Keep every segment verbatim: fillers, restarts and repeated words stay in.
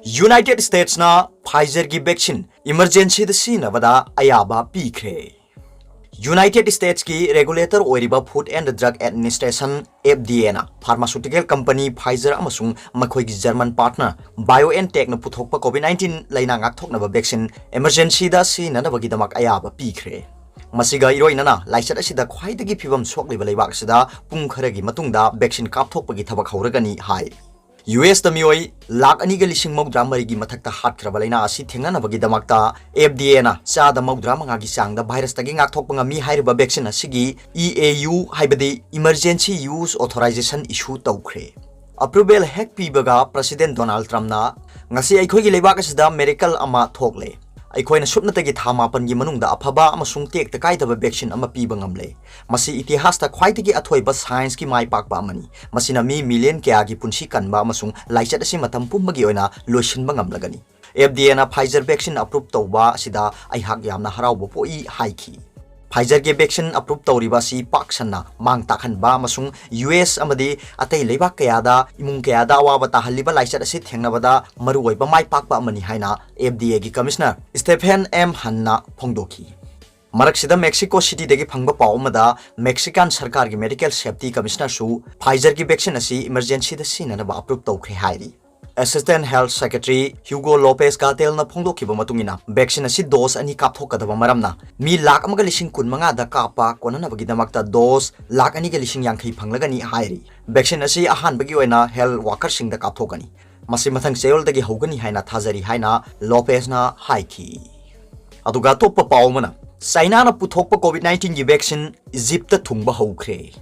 United States ꯅ Pfizer ꯒꯤ vaccine emergency ꯗ ꯁꯤꯖꯤꯟꯅꯕꯗ ꯑꯌꯥꯕ ꯄꯤꯈ꯭ꯔꯦ꯫ United States ꯀꯤ regulator ꯑꯣꯏꯔꯤꯕ Food and Drug Administration, F D A ꯅ pharmaceutical company Pfizer ꯑꯃꯁꯨꯡ ꯃꯈꯣꯏꯒꯤ German partner BioNTech ꯅ ꯄꯨꯊꯣꯛꯄ COVID nineteen ꯂꯩꯅꯥ ꯉꯥꯛꯊꯣꯛꯅꯕ vaccine emergency ꯗ ꯁꯤꯖꯤꯟꯅꯅꯕꯒꯤꯗꯃꯛ ꯑꯌꯥꯕ ꯄꯤꯈ꯭ꯔꯦ꯫ ꯃꯁꯤꯒ ꯏꯔꯣꯏꯅꯅ ꯂꯥꯏꯆꯠ ꯑꯁꯤꯗ ꯈ꯭ꯋꯥꯏꯗꯒꯤ ꯐꯤꯕꯝ ꯁꯣꯛꯂꯤꯕ ꯂꯩꯕꯥꯛ ꯑꯁꯤꯗ ꯄꯨꯡ ꯈꯔꯒꯤ ꯃꯇꯨꯡꯗ vaccine ꯀꯥꯞꯊꯣꯛꯄꯒꯤ ꯊꯕꯛ ꯍꯧꯔꯒꯅꯤ ꯍꯥꯏ꯫ U S ꯇ ꯃꯤꯑꯣꯏ ꯂꯥꯈ ꯑꯅꯤꯒ ꯂꯤꯁꯤꯡ ꯃꯧꯗ꯭ꯔꯥ ꯃꯔꯤꯒꯤ ꯃꯊꯛꯇ ꯍꯥꯠꯈ꯭ꯔꯕ ꯂꯩꯅꯥ ꯑꯁꯤ ꯊꯦꯡꯅꯅꯕꯒꯤꯗꯃꯛꯇ F D A ꯅ ꯆꯥꯗ ꯃꯧꯗ꯭ꯔꯥ ꯃꯉꯥꯒꯤ ꯆꯥꯡꯗ virus ꯇꯒꯤ ꯉꯥꯛꯊꯣꯛꯄ ꯉꯝꯃꯤ ꯍꯥꯏꯔꯤꯕ vaccine ꯑꯁꯤꯒꯤ E A U, ꯍꯥꯏꯕꯗꯤ Emergency Use Authorization, issue ꯇꯧꯈ꯭ꯔꯦ꯫ Approval ꯍꯦꯛ ꯄꯤꯕꯒ President Donald Trump ꯅ, "ꯉꯁꯤ ꯑꯩꯈꯣꯏꯒꯤ ꯂꯩꯕꯥꯛ ꯑꯁꯤꯗ miracle ꯑꯃ ꯊꯣꯛꯂꯦ꯫ ꯑꯩꯈꯣꯏꯅ ꯁꯨꯞꯅꯇꯒꯤ ꯊꯥ ꯃꯥꯄꯟꯒꯤ ꯃꯅꯨꯡꯗ ꯑꯐꯕ ꯑꯃꯁꯨꯡ ꯇꯦꯛꯇ ꯀꯥꯏꯗꯕ vaccine ꯑꯃ ꯄꯤꯕ ꯉꯝꯂꯦ꯫ ꯃꯁꯤ ꯏꯇꯤꯍꯥꯁꯇ ꯈ꯭ꯋꯥꯏꯗꯒꯤ ꯑꯊꯣꯏꯕ science ꯀꯤ ꯃꯥꯏ ꯄꯥꯛꯄ ꯑꯃꯅꯤ꯫ ꯃꯁꯤꯅ ꯃꯤ million ꯀꯌꯥꯒꯤ ꯄꯨꯟꯁꯤ ꯀꯟꯕ ꯑꯃꯁꯨꯡ ꯂꯥꯏꯆꯠ ꯑꯁꯤ ꯃꯇꯝ ꯄꯨꯝꯕꯒꯤ ꯑꯣꯏꯅ ꯂꯣꯏꯁꯤꯟꯕ ꯉꯝꯂꯒꯅꯤ꯫ F D A ꯅ Pfizer vaccine approve ꯇꯧꯕ ꯑꯁꯤꯗ ꯑꯩꯍꯥꯛ ꯌꯥꯝꯅ ꯍꯔꯥꯎꯕ ꯄꯣꯛꯏ" ꯍꯥꯏꯈꯤ꯫ Pfizer ꯒꯤ vaccine approve ꯇꯧꯔꯤꯕ ꯑꯁꯤ ꯄꯥꯛ ꯁꯟꯅ ꯃꯥꯡ ꯇꯥꯛꯍꯟꯕ ꯑꯃꯁꯨꯡ U S ꯑꯃꯗꯤ ꯑꯇꯩ ꯂꯩꯕꯥꯛ ꯀꯌꯥꯗ ꯏꯃꯨꯡ ꯀꯌꯥꯗ ꯑꯋꯥꯕ ꯇꯥꯍꯜꯂꯤꯕ ꯂꯥꯏꯆꯠ ꯑꯁꯤ ꯊꯦꯡꯅꯕꯗ ꯃꯔꯨꯑꯣꯏꯕ ꯃꯥꯏ ꯄꯥꯛꯄ ꯑꯃꯅꯤ ꯍꯥꯏꯅ F D A ꯒꯤ Commissioner Stephen M Hahn ꯅ ꯐꯣꯡꯗꯣꯛꯈꯤ꯫ ꯃꯔꯛꯁꯤꯗ Mexico City ꯗꯒꯤ ꯐꯪꯕ ꯄꯥꯎ ꯑꯃꯗ Mexican ꯁꯔꯀꯥꯔꯒꯤ Medical Safety Commissioner ꯁꯨ Pfizer ꯒꯤ vaccine ꯑꯁꯤ emergency ꯗ ꯁꯤꯖꯤꯟꯅꯅꯕ approve ꯇꯧꯈ꯭ꯔꯦ ꯍꯥꯏꯔꯤ꯫ Assistant Health Secretary Hugo Lopez-Gatell ꯅ ꯐꯣꯡꯗꯣꯛꯈꯤꯕ ꯃꯇꯨꯡ ꯏꯟꯅ, vaccine ꯑꯁꯤ dose ꯑꯅꯤ ꯀꯥꯞꯊꯣꯛꯀꯗꯕ ꯃꯔꯝꯅ ꯃꯤ ꯂꯥꯈ ꯑꯃꯒ ꯂꯤꯁꯤꯡ ꯀꯨꯟ ꯃꯉꯥꯗ ꯀꯥꯞꯄ ꯀꯣꯟꯅꯅꯕꯒꯤꯗꯃꯛꯇ dose ꯂꯥꯈ ꯑꯅꯤꯒ ꯂꯤꯁꯤꯡ ꯌꯥꯡꯈꯩ ꯐꯪꯂꯒꯅꯤ ꯍꯥꯏꯔꯤ꯫ Vaccine ꯑꯁꯤ ꯑꯍꯥꯟꯕꯒꯤ ꯑꯣꯏꯅ health worker ꯁꯤꯡꯗ ꯀꯥꯞꯊꯣꯛꯀꯅꯤ꯫ ꯃꯁꯤ ꯃꯊꯪ ꯆꯌꯣꯜꯗꯒꯤ ꯍꯧꯒꯅꯤ ꯍꯥꯏꯅ ꯊꯥꯖꯔꯤ ꯍꯥꯏꯅ Lopez ꯅ ꯍꯥꯏꯈꯤ꯫ ꯑꯗꯨꯒ ꯑꯇꯣꯞꯄ ꯄꯥꯎ ꯑꯃꯅ, ꯆꯥꯏꯅꯥꯅ ꯄꯨꯊꯣꯛꯄ COVID nineteen ꯒꯤ vaccine ꯏꯖꯤꯞꯇ ꯊꯨꯡꯕ ꯍꯧꯈ꯭ꯔꯦ꯫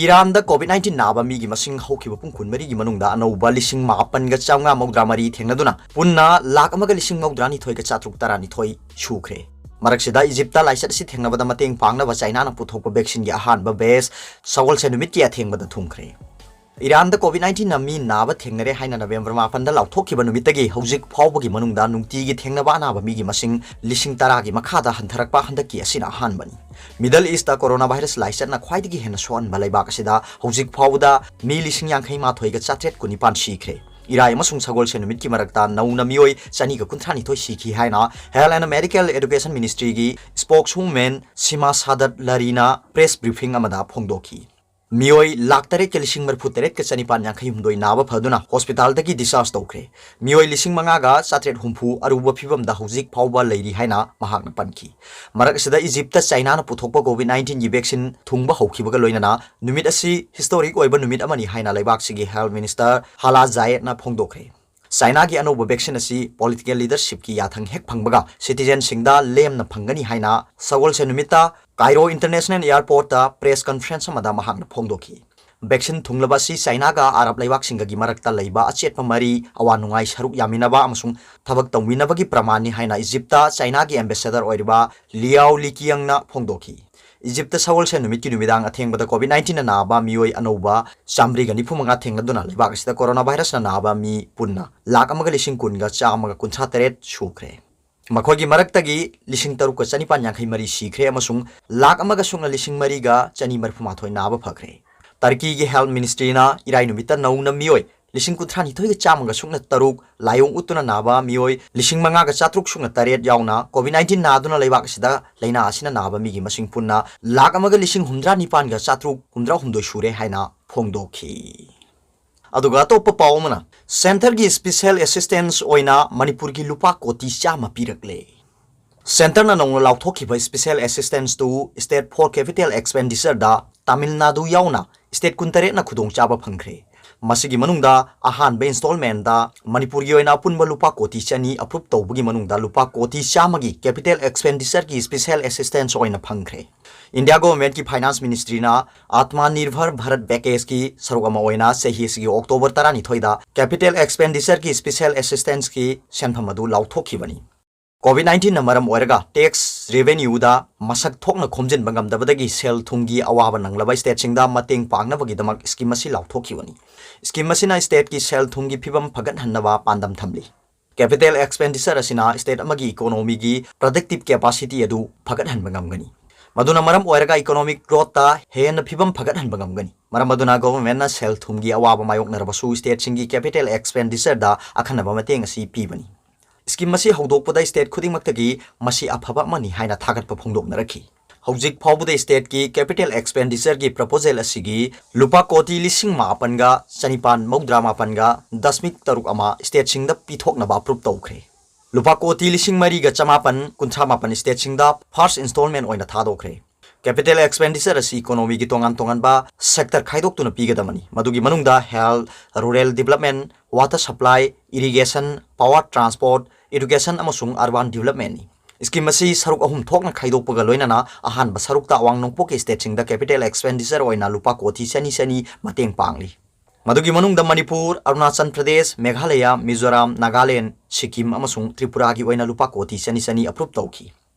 ꯏꯔꯥꯟꯗ COVID nineteen ꯅꯥꯕ ꯃꯤꯒꯤ ꯃꯁꯤꯡ ꯍꯧꯈꯤꯕ ꯄꯨꯡ ꯀꯨꯟꯃꯔꯤꯒꯤ ꯃꯅꯨꯡꯗ ꯑꯅꯧꯕ ꯂꯤꯁꯤꯡ ꯃꯥꯄꯟꯒ ꯆꯥꯝꯃꯉꯥ ꯃꯧꯗ꯭ꯔꯥ ꯃꯔꯤ ꯊꯦꯡꯅꯗꯨꯅ ꯄꯨꯟꯅ ꯂꯥꯈ ꯑꯃꯒ ꯂꯤꯁꯤꯡ ꯃꯧꯗ꯭ꯔꯥ ꯅꯤꯊꯣꯏꯒ ꯆꯥꯇ꯭ꯔꯨꯛ ꯇꯔꯥꯅꯤꯊꯣꯏ ꯁꯨꯈ꯭ꯔꯦ꯫ ꯃꯔꯛꯁꯤꯗ ꯏꯖꯤꯞꯇ ꯂꯥꯏꯆꯠ ꯑꯁꯤ ꯊꯦꯡꯅꯕꯗ ꯃꯇꯦꯡ ꯄꯥꯡꯅꯕ ꯆꯥꯏꯅꯥꯅ ꯄꯨꯊꯣꯛꯄ vaccine ꯒꯤ ꯑꯍꯥꯟꯕ batch ꯁꯒꯣꯜꯁꯦꯟ ꯅꯨꯃꯤꯠꯀꯤ ꯑꯊꯦꯡꯕꯗ ꯊꯨꯡꯈ꯭ꯔꯦ꯫ ꯏꯔꯥꯟꯗ COVID nineteen ꯅ ꯃꯤ ꯅꯥꯕ ꯊꯦꯡꯅꯔꯦ ꯍꯥꯏꯅ ꯅꯕꯦꯝꯕꯔ ꯃꯥꯄꯟꯗ ꯂꯥꯎꯊꯣꯛꯈꯤꯕ ꯅꯨꯃꯤꯠꯇꯒꯤ ꯍꯧꯖꯤꯛ ꯐꯥꯎꯕꯒꯤ ꯃꯅꯨꯡꯗ ꯅꯨꯡꯇꯤꯒꯤ ꯊꯦꯡꯅꯕ ꯑꯅꯥꯕ ꯃꯤꯒꯤ ꯃꯁꯤꯡ ꯂꯤꯁꯤꯡ ꯇꯔꯥꯒꯤ ꯃꯈꯥꯗ ꯍꯟꯊꯔꯛꯄ ꯍꯟꯗꯛꯀꯤ ꯑꯁꯤꯅ ꯑꯍꯥꯟꯕꯅꯤ꯫ Middle East ꯇ coronavirus ꯂꯥꯏꯆꯠꯅ ꯈ꯭ꯋꯥꯏꯗꯒꯤ ꯍꯦꯟꯅ ꯁꯣꯛꯍꯟꯕ ꯂꯩꯕꯥꯛ ꯑꯁꯤꯗ ꯍꯧꯖꯤꯛ ꯐꯥꯎꯕꯗ ꯃꯤ ꯂꯤꯁꯤꯡ ꯌꯥꯡꯈꯩ ꯃꯥꯊꯣꯏꯒ ꯆꯥꯇ꯭ꯔꯦꯠ ꯀꯨꯟꯅꯤꯄꯥꯟ ꯁꯤꯈ꯭ꯔꯦ꯫ ꯏꯔꯥꯏ ꯑꯃꯁꯨꯡ ꯁꯒꯣꯜꯁꯦꯟ ꯅꯨꯃꯤꯠꯀꯤ ꯃꯔꯛꯇ ꯅꯧꯅ ꯃꯤꯑꯣꯏ ꯆꯅꯤꯒ ꯀꯨꯟꯊ꯭ꯔꯥ ꯅꯤꯊꯣꯏ ꯁꯤꯈꯤ ꯍꯥꯏꯅ Health and Medical Education Ministryꯒꯤ spokeswoman ꯁꯤꯃꯥ ꯁꯥꯗꯠ ꯂꯔꯤꯅ press briefing ꯑꯃꯗ ꯐꯣꯡꯗꯣꯛꯈꯤ꯫ ꯃꯤꯑꯣꯏ ꯂꯥꯈ ꯇꯔꯦꯠꯀ ꯂꯤꯁꯤꯡ ꯃꯔꯤꯐꯨ ꯇꯔꯦꯠꯀ ꯆꯅꯤꯄꯥꯟ ꯌꯥꯡꯈꯩ ꯍꯨꯝꯗꯣꯏ ꯅꯥꯕ ꯐꯗꯨꯅ hospitalꯗꯒꯤ discharge ꯇꯧꯈ꯭ꯔꯦ꯫ ꯃꯤꯑꯣꯏ ꯂꯤꯁꯤꯡ ꯃꯉꯥꯒ ꯆꯥꯇ꯭ꯔꯦꯠ ꯍꯨꯝꯐꯨ ꯑꯔꯨꯕ ꯐꯤꯕꯝꯗ ꯍꯧꯖꯤꯛ ꯐꯥꯎꯕ ꯂꯩꯔꯤ ꯍꯥꯏꯅ ꯃꯍꯥꯛꯅ ꯄꯟꯈꯤ꯫ ꯃꯔꯛ ꯑꯁꯤꯗ Egyptꯇ Chinaꯅ ꯄꯨꯊꯣꯛꯄ COVID nineteenꯒꯤ vaccine ꯊꯨꯡꯕ ꯍꯧꯈꯤꯕꯒ ꯂꯣꯏꯅꯅ ꯅꯨꯃꯤꯠ ꯑꯁꯤ historic ꯑꯣꯏꯕ ꯅꯨꯃꯤꯠ ꯑꯃꯅꯤ ꯍꯥꯏꯅ ꯂꯩꯕꯥꯛꯁꯤꯒꯤ Health Minister ꯍꯥꯂꯥ ꯖꯥꯌꯦꯗꯅ ꯐꯣꯡꯗꯣꯛꯈ꯭ꯔꯦ꯫ Chinaꯒꯤ ꯑꯅꯧꯕ vaccine ꯑꯁꯤ political leadershipꯀꯤ ꯌꯥꯊꯪ ꯍꯦꯛ ꯐꯪꯕꯒ citizenꯁꯤꯡꯗ ꯂꯦꯝꯅ ꯐꯪꯒꯅꯤ ꯍꯥꯏꯅ ꯁꯒꯣꯜꯁꯦꯟ ꯅꯨꯃꯤꯠꯇ Cairo International Airportꯇ press conference ꯑꯃꯗ ꯃꯍꯥꯛꯅ ꯐꯣꯡꯗꯣꯛꯈꯤ꯫ Vaccine ꯊꯨꯡꯂꯕ ꯑꯁꯤ Chinaꯒ ꯑꯔꯕ ꯂꯩꯕꯥꯛꯁꯤꯡꯒꯒꯤ ꯃꯔꯛꯇ ꯂꯩꯕ ꯑꯆꯦꯠꯄ ꯃꯔꯤ, ꯑꯋꯥ ꯅꯨꯡꯉꯥꯏ ꯁꯔꯨꯛ ꯌꯥꯃꯤꯟꯅꯕ ꯑꯃꯁꯨꯡ ꯊꯕꯛ ꯇꯧꯃꯤꯟꯅꯕꯒꯤ ꯄ꯭ꯔꯃꯥꯟꯅꯤ ꯍꯥꯏꯅ Egyptꯇ Chinaꯒꯤ ambassador ꯑꯣꯏꯔꯤꯕ ꯂꯤꯌꯥꯎ ꯂꯤꯀꯤꯌꯪꯅ ꯐꯣꯡꯗꯣꯛꯈꯤ꯫ Egyptꯇ ꯁꯒꯣꯜꯁꯦꯟ ꯅꯨꯃꯤꯠꯀꯤ ꯅꯨꯃꯤꯗꯥꯡ ꯑꯊꯦꯡꯕꯗ COVID nineteenꯅ ꯅꯥꯕ ꯃꯤꯑꯣꯏ ꯑꯅꯧꯕ ꯆꯥꯃꯔꯤꯒ ꯅꯤꯐꯨ ꯃꯉꯥ ꯊꯦꯡꯅꯗꯨꯅ ꯂꯩꯕꯥꯛ ꯑꯁꯤꯗ coronavirusꯅ ꯅꯥꯕ ꯃꯤ ꯄꯨꯟꯅ ꯂꯥꯈ ꯑꯃꯒ ꯂꯤꯁꯤꯡ ꯀꯨꯟꯒ ꯆꯥꯝꯃꯒ ꯀꯨꯟꯊ꯭ꯔꯥ ꯇꯔꯦꯠ ꯁꯨꯈ꯭ꯔꯦ꯫ ꯃꯈꯣꯏꯒꯤ ꯃꯔꯛꯇꯒꯤ ꯂꯤꯁꯤꯡ ꯇꯔꯨꯛꯀ ꯆꯅꯤꯄꯥꯟ ꯌꯥꯡꯈꯩ ꯃꯔꯤ ꯁꯤꯈ꯭ꯔꯦ ꯑꯃꯁꯨꯡ ꯂꯥꯈ ꯑꯃꯒ ꯁꯨꯞꯅ ꯂꯤꯁꯤꯡ ꯃꯔꯤꯒ ꯆꯅꯤ ꯃꯔꯤꯐꯨ ꯃꯥꯊꯣꯏ ꯅꯥꯕ ꯐꯈ꯭ꯔꯦ꯫ Turkeyꯒꯤ Health Ministryꯅ ꯏꯔꯥꯏ ꯅꯨꯃꯤꯠꯇ ꯅꯧꯅ ꯃꯤꯑꯣꯏ ꯂꯤꯁꯤꯡ ꯀꯨꯟꯊ꯭ꯔꯥ ꯅꯤꯊꯣꯏꯒ ꯆꯥꯝꯃꯒ ꯁꯨꯞꯅ ꯇꯔꯨꯛ ꯂꯥꯏꯑꯣꯡ ꯎꯠꯇꯨꯅ ꯅꯥꯕ ꯃꯤꯑꯣꯏ ꯂꯤꯁꯤꯡ ꯃꯉꯥꯒ ꯆꯥꯇ꯭ꯔꯨꯛ ꯁꯨꯞꯅ ꯇꯔꯦꯠ ꯌꯥꯎꯅ COVID nineteen ꯅꯥꯗꯨꯅ ꯂꯩꯕꯥꯛ ꯑꯁꯤꯗ ꯂꯥꯏꯅꯥ ꯑꯁꯤꯅ ꯅꯥꯕ ꯃꯤꯒꯤ ꯃꯁꯤꯡ ꯄꯨꯟꯅ ꯂꯥꯈ ꯑꯃꯒ ꯂꯤꯁꯤꯡ ꯍꯨꯝꯗ꯭ꯔꯥ ꯅꯤꯄꯥꯟꯒ ꯆꯥꯇ꯭ꯔꯨꯛ ꯍꯨꯝꯗ꯭ꯔꯥ ꯍꯨꯝꯗꯣꯏ ꯁꯨꯔꯦ ꯍꯥꯏꯅ ꯐꯣꯡꯗꯣꯛꯈꯤ꯫ ꯑꯗꯨꯒ ꯑꯇꯣꯞꯄ ꯄꯥꯎ ꯑꯃꯅ, centreꯒꯤ special assistance ꯑꯣꯏꯅ ꯃꯅꯤꯄꯨꯔꯒꯤ ꯂꯨꯄꯥ ꯀꯣꯇꯤ ꯆꯥꯝꯃ ꯄꯤꯔꯛꯂꯦ꯫ Centreꯅ ꯅꯧꯅ ꯂꯥꯎꯊꯣꯛꯈꯤꯕ special assistanceꯇꯨ state for capital expenditureꯗ Tamil Nadu ꯌꯥꯎꯅ state ꯀꯨꯟꯇꯔꯦꯠꯅ ꯈꯨꯗꯣꯡꯆꯥꯕ ꯐꯪꯈ꯭ꯔꯦ꯫ ꯃꯁꯤꯒꯤ ꯃꯅꯨꯡꯗ ꯑꯍꯥꯟꯕ installmentꯗ ꯃꯅꯤꯄꯨꯔꯒꯤ ꯑꯣꯏꯅ ꯑꯄꯨꯟꯕ ꯂꯨꯄꯥ ꯀꯣꯇꯤ ꯆꯅꯤ approve ꯇꯧꯕꯒꯤ ꯃꯅꯨꯡꯗ ꯂꯨꯄꯥ ꯀꯣꯇꯤ ꯆꯥꯝꯃꯒꯤ capital expenditureꯒꯤ special assistance ꯑꯣꯏꯅ ꯐꯪꯈ꯭ꯔꯦ꯫ India governmentꯀꯤ Finance Ministryꯅ Atmanirbhar Bharat Packageꯀꯤ ꯁꯔꯨꯛ ꯑꯃ ꯑꯣꯏꯅ ꯆꯍꯤ ꯑꯁꯤꯒꯤ October ꯇꯔꯥꯅꯤꯊꯣꯏꯗ capital expenditureꯒꯤ special assistanceꯀꯤ ꯁꯦꯟꯐꯝ ꯑꯗꯨ ꯂꯥꯎꯊꯣꯛꯈꯤꯕꯅꯤ꯫ COVID nineteenꯅ ꯃꯔꯝ ꯑꯣꯏꯔꯒ tax revenueꯗ ꯃꯁꯛ ꯊꯣꯛꯅ ꯈꯣꯝꯖꯤꯟꯕ ꯉꯝꯗꯕꯗꯒꯤ ꯁꯦꯜ ꯊꯨꯝꯒꯤ ꯑꯋꯥꯕ ꯅꯪꯂꯕ stateꯁꯤꯡꯗ ꯃꯇꯦꯡ ꯄꯥꯡꯅꯕꯒꯤꯗꯃꯛ scheme ꯑꯁꯤ ꯂꯥꯎꯊꯣꯛꯈꯤꯕꯅꯤ꯫ Scheme ꯑꯁꯤꯅ stateꯀꯤ ꯁꯦꯜ ꯊꯨꯝꯒꯤ ꯐꯤꯕꯝ ꯐꯒꯠꯍꯟꯅꯕ ꯄꯥꯟꯗꯝ ꯊꯝꯂꯤ꯫ Capital expenditure ꯑꯁꯤꯅ state ꯑꯃꯒꯤ economyꯒꯤ productive capacity ꯑꯗꯨ ꯐꯒꯠꯍꯟꯕ ꯉꯝꯒꯅꯤ꯫ ꯃꯗꯨꯅ ꯃꯔꯝ ꯑꯣꯏꯔꯒ economic growthꯇ ꯍꯦꯟꯅ ꯐꯤꯕꯝ ꯐꯒꯠꯍꯟꯕ ꯉꯝꯒꯅꯤ꯫ ꯃꯔꯝ ꯑꯗꯨꯅ governmentꯅ ꯁꯦꯜ ꯊꯨꯝꯒꯤ ꯑꯋꯥꯕ ꯃꯥꯌꯣꯛꯅꯔꯕꯁꯨ stateꯁꯤꯡꯒꯤ capital expenditureꯗ ꯑꯈꯟꯅꯕ ꯃꯇꯦꯡ ꯑꯁꯤ ꯄꯤꯕꯅꯤ꯫ Scheme ꯑꯁꯤ ꯍꯧꯗꯣꯛꯄꯗ state ꯈꯨꯗꯤꯡꯃꯛꯇꯒꯤ ꯃꯁꯤ ꯑꯐꯕ ꯑꯃꯅꯤ ꯍꯥꯏꯅ ꯊꯥꯒꯠꯄ ꯐꯣꯡꯗꯣꯛꯅꯔꯛꯈꯤ꯫ ꯍꯧꯖꯤꯛ ꯐꯥꯎꯕꯗ stateꯀꯤ capital expenditureꯒꯤ proposalꯑꯁꯤꯒꯤ ꯂꯨꯄꯥ ꯀꯣꯇꯤ ꯂꯤꯁꯤꯡ ꯃꯥꯄꯟꯒ ꯆꯅꯤꯄꯥꯟ ꯃꯧꯗ꯭ꯔꯥ ꯃꯥꯄꯟꯒ ꯗꯁꯃꯤꯛ ꯇꯔꯨꯛ ꯑꯃ stateꯁꯤꯡꯗ ꯄꯤꯊꯣꯛꯅꯕ approve ꯇꯧꯈ꯭ꯔꯦ꯫ ꯂꯨꯄꯥ ꯀꯣꯇꯤ ꯂꯤꯁꯤꯡ ꯃꯔꯤꯒ ꯆꯃꯥꯄꯟ ꯀꯨꯟꯊ꯭ꯔꯥ ꯃꯥꯄꯟ stateꯁꯤꯡꯗ first installment ꯑꯣꯏꯅ ꯊꯥꯗꯣꯛꯈ꯭ꯔꯦ꯫ Capital expenditure ꯑꯁꯤ economyꯒꯤ ꯇꯣꯉꯥꯟ ꯇꯣꯉꯥꯟꯕ sector ꯈꯥꯏꯗꯣꯛꯇꯨꯅ ꯄꯤꯒꯗꯕꯅꯤ꯫ ꯃꯗꯨꯒꯤ ꯃꯅꯨꯡꯗ health, rural development, water supply, irrigation, power transport, education ꯑꯃꯁꯨꯡ urban developmentꯅꯤ꯫ Scheme ꯑꯁꯤ ꯁꯔꯨꯛ ꯑꯍꯨꯝ ꯊꯣꯛꯅ ꯈꯥꯏꯗꯣꯛꯄꯒ ꯂꯣꯏꯅꯅ ꯑꯍꯥꯟꯕ ꯁꯔꯨꯛꯇ ꯑꯋꯥꯡ ꯅꯣꯡꯄꯣꯛꯀꯤ stateꯁꯤꯡꯗ capital expenditure ꯑꯣꯏꯅ ꯂꯨꯄꯥ ꯀꯣꯇꯤ ꯆꯅꯤ ꯆꯅꯤ ꯃꯇꯦꯡ ꯄꯥꯡꯂꯤ꯫ ꯃꯗꯨꯒꯤ ꯃꯅꯨꯡꯗ ꯃꯅꯤꯄꯨꯔ, ꯑꯔꯨꯅꯥꯆꯜ ꯄ꯭ꯔꯗꯦꯁ, ꯃꯦꯘꯥꯂꯌꯥ, ꯃꯤꯖꯣꯔꯥꯝ, ꯅꯥꯒꯥꯂꯦꯟ, ꯁꯤꯛꯀꯤꯝ ꯑꯃꯁꯨꯡ ꯇ꯭ꯔꯤꯄꯨꯔꯥꯒꯤ ꯑꯣꯏꯅ ꯂꯨꯄꯥ ꯀꯣꯇꯤ ꯆꯅꯤ ꯆꯅꯤ approve ꯇꯧꯈꯤ꯫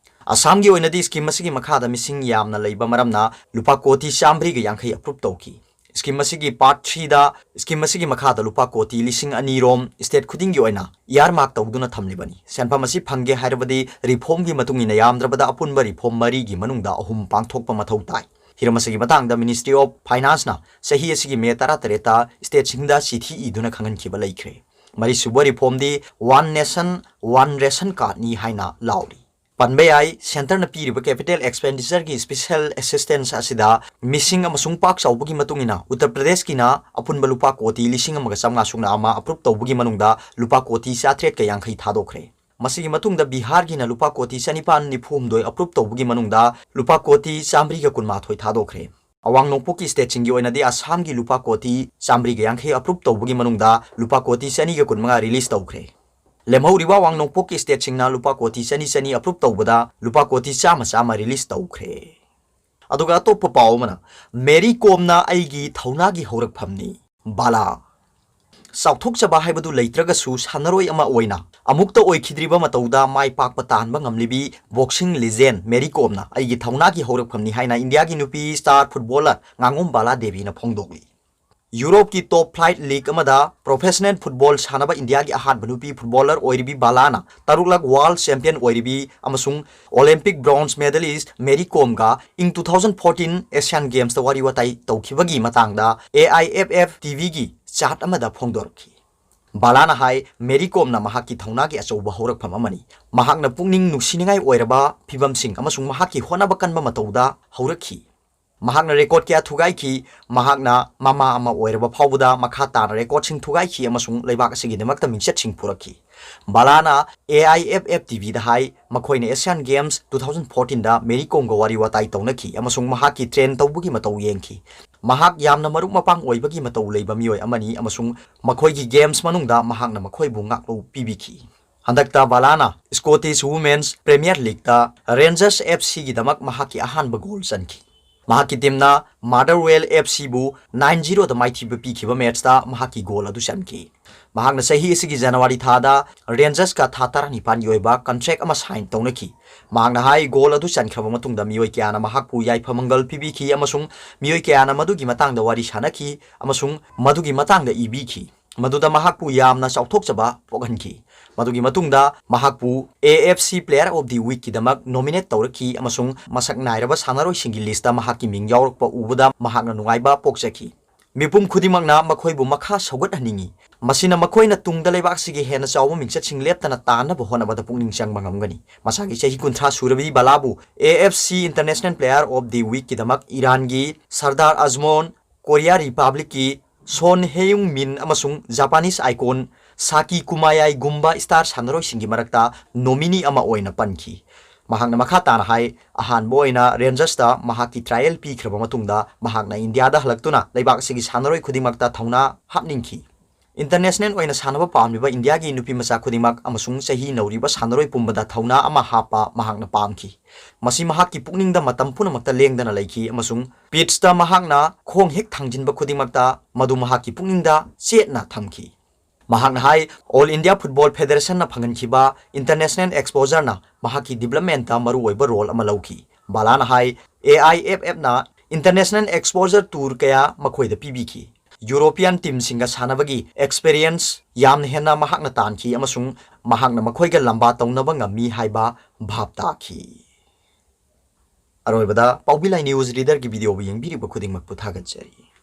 ꯑꯁꯥꯝꯒꯤ ꯑꯣꯏꯅꯗꯤ scheme ꯑꯁꯤꯒꯤ ꯃꯈꯥꯗ ꯃꯤꯁꯤꯡ ꯌꯥꯝꯅ ꯂꯩꯕ ꯃꯔꯝꯅ ꯂꯨꯄꯥ ꯀꯣꯇꯤ ꯆꯥꯃꯔꯤꯒ ꯌꯥꯡꯈꯩ approve ꯇꯧꯈꯤ꯫ Scheme ꯑꯁꯤꯒꯤ part threeꯗ scheme ꯑꯁꯤꯒꯤ ꯃꯈꯥꯗ ꯂꯨꯄꯥ ꯀꯣꯇꯤ ꯂꯤꯁꯤꯡ ꯑꯅꯤ ꯔꯣꯝ state ꯈꯨꯗꯤꯡꯒꯤ ꯑꯣꯏꯅ earmark ꯇꯧꯗꯨꯅ ꯊꯝꯂꯤꯕꯅꯤ꯫ ꯁꯦꯟꯐꯝ ꯑꯁꯤ ꯐꯪꯒꯦ ꯍꯥꯏꯔꯕꯗꯤ reformꯒꯤ ꯃꯇꯨꯡ ꯏꯟꯅ ꯌꯥꯝꯗ꯭ꯔꯕꯗ ꯑꯄꯨꯟꯕ reform ꯃꯔꯤꯒꯤ ꯃꯅꯨꯡꯗ ꯑꯍꯨꯝ ꯄꯥꯡꯊꯣꯛꯄ ꯃꯊꯧ ꯇꯥꯏ꯫ ꯍꯤꯔꯝ ꯑꯁꯤꯒꯤ ꯃꯇꯥꯡꯗ Ministry of Financeꯅ ꯆꯍꯤ ꯑꯁꯤꯒꯤ ꯃꯦ ꯇꯔꯥꯇꯔꯦꯠꯇ stateꯁꯤꯡꯗ ꯆꯤꯊꯤ ꯏꯗꯨꯅ ꯈꯪꯍꯟꯈꯤꯕ ꯂꯩꯈ꯭ꯔꯦ꯫ ꯃꯔꯤꯁꯨꯕ reformꯗꯤ One Nation, One Ration Cardꯅꯤ ꯍꯥꯏꯅ ꯂꯥꯎꯔꯤ꯫ ꯄꯟꯕ ꯌꯥꯏ, centreꯅ ꯄꯤꯔꯤꯕ capital expenditureꯒꯤ special assistance ꯑꯁꯤꯗ ꯃꯤꯁꯤꯡ ꯑꯃꯁꯨꯡ ꯄꯥꯛ ꯆꯥꯎꯕꯒꯤ ꯃꯇꯨꯡ ꯏꯟꯅ ꯎꯠꯇꯔ ꯄ꯭ꯔꯗꯦꯁꯀꯤꯅ ꯑꯄꯨꯟꯕ ꯂꯨꯄꯥ ꯀꯣꯇꯤ ꯂꯤꯁꯤꯡ ꯑꯃꯒ ꯆꯥꯝꯃꯉꯥ ꯁꯨꯞꯅ ꯑꯃ approve ꯇꯧꯕꯒꯤ ꯃꯅꯨꯡꯗ ꯂꯨꯄꯥ ꯀꯣꯇꯤ ꯆꯥꯇ꯭ꯔꯦꯠꯀ ꯌꯥꯡꯈꯩ ꯊꯥꯗꯣꯛꯈ꯭ꯔꯦ꯫ ꯃꯁꯤꯒꯤ ꯃꯇꯨꯡꯗ ꯕꯤꯍꯥꯔꯒꯤꯅ ꯂꯨꯄꯥ ꯀꯣꯇꯤ ꯆꯅꯤꯄꯥꯟ ꯅꯤꯐꯨ ꯍꯨꯝꯗꯣꯏ approve ꯇꯧꯕꯒꯤ ꯃꯅꯨꯡꯗ ꯂꯨꯄꯥ ꯀꯣꯇꯤ ꯆꯥꯃꯔꯤꯒ ꯀꯨꯟꯃꯥꯊꯣꯏ ꯊꯥꯗꯣꯛꯈ꯭ꯔꯦ꯫ ꯑꯋꯥꯡ ꯅꯣꯡꯄꯣꯛꯀꯤ stateꯁꯤꯡꯒꯤ ꯑꯣꯏꯅꯗꯤ ꯑꯁꯥꯝꯒꯤ ꯂꯨꯄꯥ ꯀꯣꯇꯤ ꯆꯥꯃꯔꯤꯒ ꯌꯥꯡꯈꯩ approve ꯇꯧꯕꯒꯤ ꯃꯅꯨꯡꯗ ꯂꯨꯄꯥ ꯀꯣꯇꯤ ꯆꯅꯤꯒ ꯀꯨꯟꯃꯉꯥ release ꯇꯧꯈ꯭ꯔꯦ꯫ ꯂꯦꯝꯍꯧꯔꯤꯕ ꯑꯋꯥꯡ ꯅꯣꯡꯄꯣꯛꯀꯤ stateꯁꯤꯡꯅ ꯂꯨꯄꯥ ꯀꯣꯇꯤ ꯆꯅꯤ ꯆꯅꯤ approve ꯇꯧꯕꯗ ꯂꯨꯄꯥ ꯀꯣꯇꯤ ꯆꯥꯝꯃ ꯆꯥꯝꯃ release ꯇꯧꯈ꯭ꯔꯦ꯫ ꯑꯗꯨꯒ ꯑꯇꯣꯞꯄ ꯄꯥꯎ ꯑꯃꯅ, ꯃꯦꯔꯤ ꯀꯣꯝꯅ ꯑꯩꯒꯤ ꯊꯧꯅꯥꯒꯤ ꯍꯧꯔꯛꯐꯝꯅꯤ, ꯕꯥꯂꯥ꯫ ꯆꯥꯎꯊꯣꯛꯆꯕ ꯍꯥꯏꯕꯗꯨ ꯂꯩꯇ꯭ꯔꯒꯁꯨ ꯁꯥꯟꯅꯔꯣꯏ ꯑꯃ ꯑꯣꯏꯅ ꯑꯃꯨꯛꯇ ꯑꯣꯏꯈꯤꯗ꯭ꯔꯤꯕ ꯃꯇꯧꯗ ꯃꯥꯏ ꯄꯥꯛꯄ ꯇꯥꯟꯕ ꯉꯝꯂꯤꯕꯤ boxing legend ꯃꯦꯔꯤ ꯀꯣꯝꯅ ꯑꯩꯒꯤ ꯊꯧꯅꯥꯒꯤ ꯍꯧꯔꯛꯐꯝꯅꯤ ꯍꯥꯏꯅ ꯏꯟꯗꯤꯌꯥꯒꯤ ꯅꯨꯄꯤ star footballer ꯉꯥꯉꯣꯝ ꯕꯥꯂꯥ ꯗꯦꯕꯤꯅ ꯐꯣꯡꯗꯣꯛꯂꯤ꯫ ꯌꯨꯔꯣꯞꯀꯤ top flight league ꯑꯃꯗ professional football ꯁꯥꯟꯅꯕ ꯏꯟꯗꯤꯌꯥꯒꯤ ꯑꯍꯥꯟꯕ ꯅꯨꯄꯤ footballer ꯑꯣꯏꯔꯤꯕꯤ ꯕꯥꯂꯥꯅ ꯇꯔꯨꯛꯂꯛ world champion ꯑꯣꯏꯔꯤꯕꯤ ꯑꯃꯁꯨꯡ Olympic bronze medalist ꯃꯦꯔꯤ ꯀꯣꯝꯒ ꯏꯪ two thousand fourteen Asian Gamesꯇ ꯋꯥꯔꯤ ꯋꯥꯇꯥꯏ ꯇꯧꯈꯤꯕꯒꯤ ꯃꯇꯥꯡꯗ A I F F T Vꯒꯤ chat ꯑꯃꯗ ꯐꯣꯡꯗꯣꯔꯛꯈꯤ꯫ ꯕꯥꯂꯥꯅ ꯍꯥꯏ, ꯃꯦꯔꯤ ꯀꯣꯝꯅ ꯃꯍꯥꯛꯀꯤ ꯊꯧꯅꯥꯒꯤ ꯑꯆꯧꯕ ꯍꯧꯔꯛꯐꯝ ꯑꯃꯅꯤ꯫ ꯃꯍꯥꯛꯅ ꯄꯨꯛꯅꯤꯡ ꯅꯨꯡꯁꯤꯅꯤꯡꯉꯥꯏ ꯑꯣꯏꯔꯕ ꯐꯤꯚꯝꯁꯤꯡ ꯑꯃꯁꯨꯡ ꯃꯍꯥꯛꯀꯤ ꯍꯣꯠꯅꯕ ꯀꯟꯕ ꯃꯇꯧꯗ ꯍꯧꯔꯛꯈꯤ꯫ ꯃꯍꯥꯛꯅ record ꯀꯌꯥ ꯊꯨꯒꯥꯏꯈꯤ꯫ ꯃꯍꯥꯛꯅ ꯃꯃꯥ ꯑꯃ ꯑꯣꯏꯔꯕ ꯐꯥꯎꯕꯗ ꯃꯈꯥ ꯇꯥꯅ recordꯁꯤꯡ ꯊꯨꯒꯥꯏꯈꯤ ꯑꯃꯁꯨꯡ ꯂꯩꯕꯥꯛ ꯑꯁꯤꯒꯤꯗꯃꯛꯇ ꯃꯤꯡꯆꯠꯁꯤꯡ ꯄꯨꯔꯛꯈꯤ꯫ ꯕꯥꯂꯥꯅ A I F F T Vꯗ ꯍꯥꯏ, ꯃꯈꯣꯏꯅ Asian Games two thousand fourteenꯗ Mary ꯀꯣꯝꯒ ꯋꯥꯔꯤ ꯋꯥꯇꯥꯏ ꯇꯧꯅꯈꯤ ꯑꯃꯁꯨꯡ ꯃꯍꯥꯛꯀꯤ train ꯇꯧꯕꯒꯤ ꯃꯇꯧ ꯌꯦꯡꯈꯤ꯫ ꯃꯍꯥꯛ ꯌꯥꯝꯅ ꯃꯔꯨꯞ ꯃꯄꯥꯡ ꯑꯣꯏꯕꯒꯤ ꯃꯇꯧ ꯂꯩꯕ ꯃꯤꯑꯣꯏ ꯑꯃꯅꯤ ꯑꯃꯁꯨꯡ ꯃꯈꯣꯏꯒꯤ games ꯃꯅꯨꯡꯗ ꯃꯍꯥꯛꯅ ꯃꯈꯣꯏꯕꯨ ꯉꯥꯛꯂꯧ ꯄꯤꯕꯤꯈꯤ꯫ ꯍꯟꯗꯛꯇ ꯕꯥꯂꯥꯅ Scottish Women's Premier Leagueꯇ Rangers F Cꯒꯤꯗꯃꯛ ꯃꯍꯥꯛꯀꯤ ꯑꯍꯥꯟꯕ goal ꯆꯟꯈꯤ꯫ ꯃꯍꯥꯛꯀꯤ teamꯅ Motherwell F Cꯕꯨ nine zeroꯗ ꯃꯥꯏꯊꯤꯕ ꯄꯤꯈꯤꯕ matchꯇ ꯃꯍꯥꯛꯀꯤ goal ꯑꯗꯨ ꯆꯟꯈꯤ꯫ ꯃꯍꯥꯛꯅ ꯆꯍꯤ ꯑꯁꯤꯒꯤ January ꯊꯥꯗ Rangersꯀ ꯊꯥ ꯇꯔꯥꯅꯤꯄꯥꯟꯒꯤ ꯑꯣꯏꯕ contract ꯑꯃ sign ꯇꯧꯅꯈꯤ꯫ ꯃꯍꯥꯛꯅ ꯍꯥꯏ, goal ꯑꯗꯨ ꯆꯟꯈ꯭ꯔꯕ ꯃꯇꯨꯡꯗ ꯃꯤꯑꯣꯏ ꯀꯌꯥꯅ ꯃꯍꯥꯛꯄꯨ ꯌꯥꯏꯐ ꯃꯪꯒꯜ ꯄꯤꯕꯤꯈꯤ ꯑꯃꯁꯨꯡ ꯃꯤꯑꯣꯏ ꯀꯌꯥꯅ ꯃꯗꯨꯒꯤ ꯃꯇꯥꯡꯗ ꯋꯥꯔꯤ ꯁꯥꯅꯈꯤ ꯑꯃꯁꯨꯡ ꯃꯗꯨꯒꯤ ꯃꯇꯥꯡꯗ ꯏꯕꯤꯈꯤ꯫ ꯃꯗꯨꯗ ꯃꯍꯥꯛꯄꯨ ꯌꯥꯝꯅ ꯆꯥꯎꯊꯣꯛꯆꯕ ꯄꯣꯛꯍꯟꯈꯤ꯫ ꯃꯗꯨꯒꯤ ꯃꯇꯨꯡꯗ ꯃꯍꯥꯛꯄꯨ A F C Player of the Weekꯀꯤꯗꯃꯛ nominate ꯇꯧꯔꯛꯈꯤ ꯑꯃꯁꯨꯡ ꯃꯁꯛ ꯅꯥꯏꯔꯕ ꯁꯥꯟꯅꯔꯣꯏꯁꯤꯡꯒꯤ listꯇ ꯃꯍꯥꯛꯀꯤ ꯃꯤꯡ ꯌꯥꯎꯔꯛꯄ ꯎꯕꯗ ꯃꯍꯥꯛꯅ ꯅꯨꯡꯉꯥꯏꯕ ꯄꯣꯛꯆꯈꯤ꯫ ꯃꯤꯄꯨꯝ ꯈꯨꯗꯤꯡꯃꯛꯅ ꯃꯈꯣꯏꯕꯨ ꯃꯈꯥ ꯁꯧꯒꯠꯍꯟꯅꯤꯡꯏ꯫ ꯃꯁꯤꯅ ꯃꯈꯣꯏꯅ ꯇꯨꯡꯗ ꯂꯩꯕꯥꯛ ꯑꯁꯤꯒꯤ ꯍꯦꯟꯅ ꯆꯥꯎꯕ ꯃꯤꯡꯆꯠꯁꯤꯡ ꯂꯦꯞꯇꯅ ꯇꯥꯟꯅꯕ ꯍꯣꯠꯅꯕꯗ ꯄꯨꯛꯅꯤꯡ ꯆꯪꯕ ꯉꯝꯒꯅꯤ꯫ ꯃꯁꯥꯒꯤ ꯆꯍꯤ ꯀꯨꯟꯊ꯭ꯔꯥ ꯁꯨꯔꯕꯤ ꯕꯥꯂꯥꯕꯨ A F C International Player of the Weekꯀꯤꯗꯃꯛ ꯏꯔꯥꯟꯒꯤ ꯁꯔꯗꯥꯔ ꯑꯖꯃꯣꯟ, ꯀꯣꯔꯤꯌꯥ ꯔꯤꯄꯕ꯭ꯂꯤꯛꯀꯤ ꯁꯣꯟ ꯍꯦꯌꯨꯡ ꯃꯤꯟ ꯑꯃꯁꯨꯡ Japanese icon ꯁꯥꯀꯤ ꯀꯨꯃꯥꯌꯥꯏꯒꯨꯝꯕ star ꯁꯥꯟꯅꯔꯣꯏꯁꯤꯡꯒꯤ ꯃꯔꯛꯇ nominee ꯑꯃ ꯑꯣꯏꯅ ꯄꯟꯈꯤ꯫ ꯃꯍꯥꯛꯅ ꯃꯈꯥ ꯇꯥꯅ ꯍꯥꯏ, ꯑꯍꯥꯟꯕ ꯑꯣꯏꯅ Rangersꯇ ꯃꯍꯥꯛꯀꯤ trial ꯄꯤꯈ꯭ꯔꯕ ꯃꯇꯨꯡꯗ ꯃꯍꯥꯛꯅ ꯏꯟꯗꯤꯌꯥꯗ ꯍꯜꯂꯛꯇꯨꯅ ꯂꯩꯕꯥꯛ ꯑꯁꯤꯒꯤ ꯁꯥꯟꯅꯔꯣꯏ ꯈꯨꯗꯤꯡꯃꯛꯇ ꯊꯧꯅꯥ ꯍꯥꯞꯅꯤꯡꯈꯤ꯫ International ꯑꯣꯏꯅ ꯁꯥꯟꯅꯕ ꯄꯥꯝꯂꯤꯕ ꯏꯟꯗꯤꯌꯥꯒꯤ ꯅꯨꯄꯤꯃꯆꯥ ꯈꯨꯗꯤꯡꯃꯛ ꯑꯃꯁꯨꯡ ꯆꯍꯤ ꯅꯧꯔꯤꯕ ꯁꯥꯟꯅꯔꯣꯏ ꯄꯨꯝꯕꯗ ꯊꯧꯅꯥ ꯑꯃ ꯍꯥꯞꯄ ꯃꯍꯥꯛꯅ ꯄꯥꯝꯈꯤ꯫ ꯃꯁꯤ ꯃꯍꯥꯛꯀꯤ ꯄꯨꯛꯅꯤꯡꯗ ꯃꯇꯝ ꯄꯨꯝꯅꯃꯛꯇ ꯂꯦꯡꯗꯅ ꯂꯩꯈꯤ ꯑꯃꯁꯨꯡ pitchꯇ ꯃꯍꯥꯛꯅ ꯈꯣꯡ ꯍꯦꯛ ꯊꯥꯡꯖꯤꯟꯕ ꯈꯨꯗꯤꯡꯃꯛꯇ ꯃꯗꯨ ꯃꯍꯥꯛꯀꯤ ꯄꯨꯛꯅꯤꯡꯗ ꯆꯦꯠꯅ ꯊꯝꯈꯤ꯫ ꯃꯍꯥꯛꯅ ꯍꯥꯏ, All India Football Federationꯅ ꯐꯪꯍꯟꯈꯤꯕ international exposureꯅ ꯃꯍꯥꯛꯀꯤ developmentꯇ ꯃꯔꯨꯑꯣꯏꯕ role ꯑꯃ ꯂꯧꯈꯤ꯫ ꯕꯥꯂꯥꯅ ꯍꯥꯏ, A I F Fꯅ international exposure tour ꯀꯌꯥ ꯃꯈꯣꯏꯗ ꯄꯤꯕꯤꯈꯤ꯫ ꯌꯨꯔꯣꯄꯤꯌꯟ ꯇꯤꯝꯁꯤꯡꯒ ꯁꯥꯟꯅꯕꯒꯤ ꯑꯦꯛꯁꯄꯤꯔꯤꯌꯦꯟꯁ ꯌꯥꯝꯅ ꯍꯦꯟꯅ ꯃꯍꯥꯛꯅ ꯇꯥꯟꯈꯤ ꯑꯃꯁꯨꯡ ꯃꯍꯥꯛꯅ ꯃꯈꯣꯏꯒ ꯂꯝꯕꯥ ꯇꯧꯅꯕ ꯉꯝꯃꯤ ꯍꯥꯏꯕ ꯚꯥꯞ ꯇꯥꯈꯤ꯫ ꯑꯔꯣꯏꯕꯗ ꯄꯥꯎꯕꯤ ꯂꯥꯏ ꯅ꯭ꯌꯨꯁ ꯔꯤꯗꯔꯒꯤ ꯚꯤꯗꯤꯑꯣꯕꯨ ꯌꯦꯡꯕꯤꯔꯤꯕ ꯈꯨꯗꯤꯡꯃꯛꯄꯨ ꯊꯥꯒꯠꯆꯔꯤ꯫